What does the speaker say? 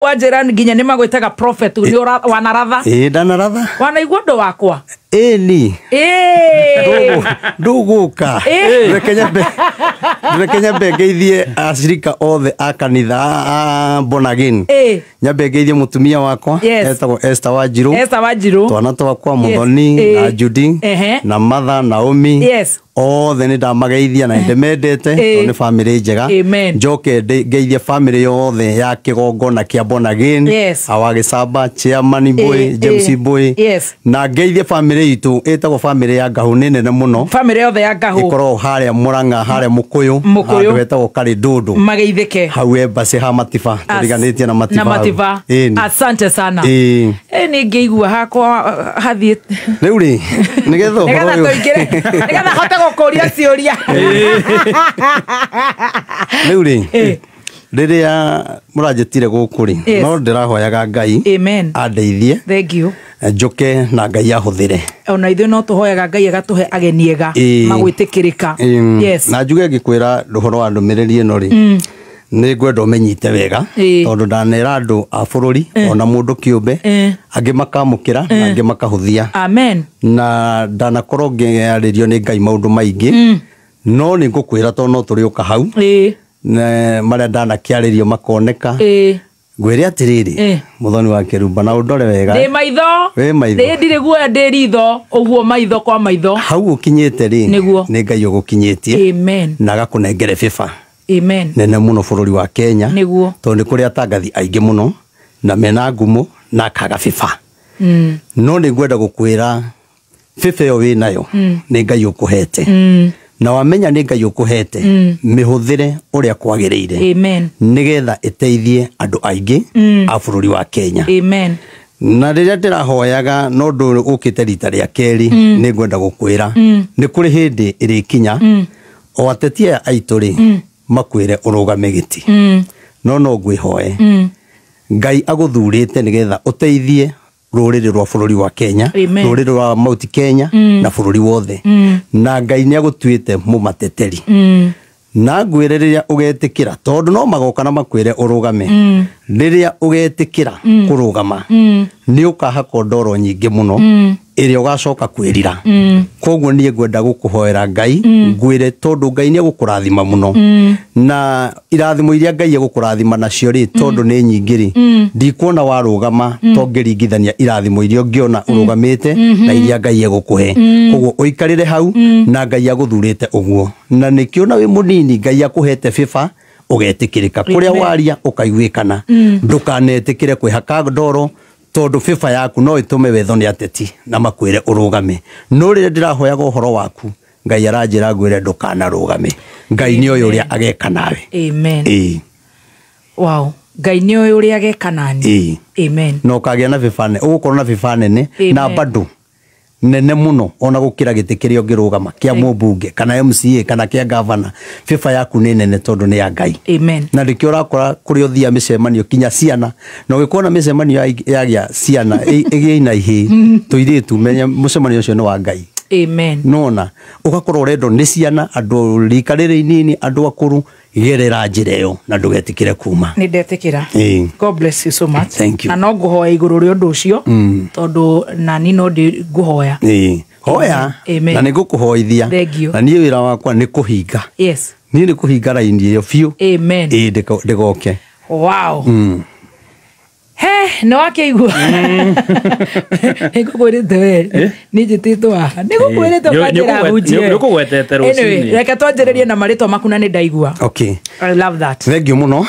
Wanjĩra nginya nĩ magwĩtaga prophet nĩ wanaratha. Ĩĩ, ndanaratha. Wanaigua ũndũ wakwa? Ĩni. Ĩĩ. Ndũgũka. Ĩĩ. Reke nyambe ngeithie acirika othe a kanitha a Born Again. Ĩĩ. Nyambe ngeithie mũtumia wakwa etagwo Esther Wanjirũ. Esther Wanjirũ. Twana twakwa Muthoni na Judy na Mother Naomi. Othe nĩ ndamageithia na ndĩmendete tondũ nĩ bamĩrĩ njega. Amen. Njoke ngeithie bamĩrĩ yothe ya kĩgongona kĩa Born Again. Awa Gĩcamba, Chairman Mbui, James Mbui. Na ngeithie bamĩrĩ itũ ĩtagwo bamĩrĩ ya Ngahũ, nĩ nene mũno. Bamĩrĩ yothe ya Ngahũ. Ĩkoragwo harĩa Mũrang'a, harĩa Mũkũyũ, Mũkũyũ. handũ hetagwo Karĩndũndũ. Mageithĩke. Hau embassy ha Matiba, tũriganĩtie na Matiba. Na Matiba. Ĩni. Asante sana. Ĩĩ. Ĩ nĩ ngĩigua hakwa hathiĩ. Rĩu rĩ, nĩgetha ũhoro Nĩgetha ũyũ- tũingĩre, nĩgetha hote gũkũria ciũria. Rĩu rĩ, Ĩĩ. rĩrĩa mũranjĩtire gũkũ rĩ, no ndĩrahoyaga Ngai Amen. andeithie. Thank you. Njoke na Ngai ahũthĩre. Ona ithuĩ no tũhoyaga Ngai agatũhe ageni ega magwĩtĩkĩrĩka. Na njuge ngĩkwĩra ũhoro wa ndũmĩrĩri ĩno rĩ, nĩ ngwenda ũmĩnyite wega, tondũ ndanera andũ a bũrũri ona mũndũ kĩũmbe, angĩ makamũkĩra na angĩ makahũthia. Amen. Na ndanakorwo ngĩarĩrio nĩ Ngai maũndũ maingĩ, no nĩ ngũkwĩra tondũ no tũrĩũka hau. Na marĩa ndanakĩarĩrio makoneka. Ngwĩre atĩrĩrĩ, Mũthoni wa Kĩrumba, na ũndore wega. Ndĩ maitho. Wĩ maitho. Ndĩ ndirĩ guoya, ndĩ ritho, ũguo maitho kwa maitho. Hau ũkinyĩte rĩ, Nĩguo. nĩ Ngai ũgũkinyĩtie. Amen. Na agakũnengere bĩba. Amen. Nene mũno bũrũri wa Kenya. Nĩguo. Tondũ nĩ kũrĩ atangathi aingĩ mũno na mena ngumo na akaga bĩba. No nĩ ngwenda gũkwĩra bĩba ĩyo wĩ nayo nĩ Ngai ũkũhete. Na wamenya nĩ Ngai ũkũhete, mĩhũthĩre ũrĩa kwagĩrĩire. Amen. Nĩgetha ĩteithie andũ aingĩ a bũrũri wa Kenya. Amen. Na rĩrĩa ndĩrahoyaga no ũndũ ũkĩte rita rĩa kerĩ, nĩ ngwenda gũkwĩra nĩ kũrĩ hĩndĩ ĩrĩkinya o ateti aya aitũ rĩ makwĩre ũrũgame gĩtĩ. No no ngwĩhoe Ngai agũthurĩte nĩgetha ũteithie rũrĩrĩ rwa bũrũri wa Kenya, Amen. rũrĩrĩ rwa Mount Kenya na bũrũri wothe. Na Ngai nĩ agũtuĩte mũmateteri. Na ngwĩre rĩrĩa ũgetĩkĩra, tondũ no magoka na makwĩre ũrũgame. Rĩrĩa ũgetĩkĩra kũrũgama, nĩ ũkahakwo ndoro nyingĩ mũno, ĩrĩa ũgacoka kwĩrira. Koguo niĩ ngwenda gũkũhoera Ngai, ngwĩre tondũ Ngai nĩ egũkũrathima mũno. Na irathimo iria Ngai egũkũrathima nacio rĩ, tondũ nĩ nyingĩ rĩ, ndikuona warũgama to ngĩringithania irathimo iria ũngĩona ũrũgamĩte na iria Ngai egũkũhe. Koguo ũikarĩre hau na Ngai agũthurĩte ũguo. Na nĩkĩo na wĩ mũnini Ngai akũhete bĩba ũgetĩkĩrĩka. Kũrĩa waria ũkaiguĩkana. Ndũkanetĩkĩre kwĩhaka ndoro, tondũ bĩba yaku no ĩtũme wethwo nĩ ateti na makwĩre ũrũgame. No rĩrĩa ndĩrahoyaga ũhoro waku, Ngai aranjĩra ngwĩre ndũkanarũgame. Ngai nĩ oĩ ũrĩa ageka nawe. Amen. Ĩĩ. Wow. Ngai nĩ oĩ ũrĩa ageka nani. Ĩĩ. Amen. Na ũkagĩa na bĩba nene, ũgũkorwo na bĩba nene na Amen. bado nene mũno ona gũkĩra gĩtĩ kĩrĩa ũngĩrũgama kĩa mũmbunge kana MCA kana kĩa gavana. Bĩba yaku nĩ nene tondũ nĩ ya Ngai. Amen. Na nĩkĩo ũrakora kũrĩa ũthiaga mĩcemanio kinya ciana, na ũgĩkorwo mĩcemanio yagĩa ciana ĩgĩe na ihĩĩ tũirĩtu, menya mũcemanio ũcio nĩ wa Ngai. Amen. Nona ũgakorwo ũrendwo nĩ ciana, andũ rika rĩrĩ inini, andũ akũrũ, gerera njĩra ĩyo na ndũgetĩkĩre kuma. Nĩ ndetĩkĩra. God bless you so much. Thank you. Na no ngũhoya igũrũ rĩa ũndũ ũcio, tondũ nani no ndĩ ngũhoya. Hoya. Amen. Na nĩ ngũkũhoithia. Thank you. Na niĩ wĩra wakwa nĩ kũhinga. Niĩ nĩ kũhinga raini ĩyo biũ. Amen. Ĩĩ, ndĩgoke. Wow. He, nĩ wakĩigua. Nĩ ngũkwĩrĩte we. Nĩ njĩtĩtwo haha. Nĩ ngũkwĩrĩte ũkanjĩra hunjie. Nĩ ũkũgwetete rũcinĩ. Anyway, reke twanjĩrĩrie na marĩtwa maku na nĩ ndaigua. Okay. I love that. Thank you mũno.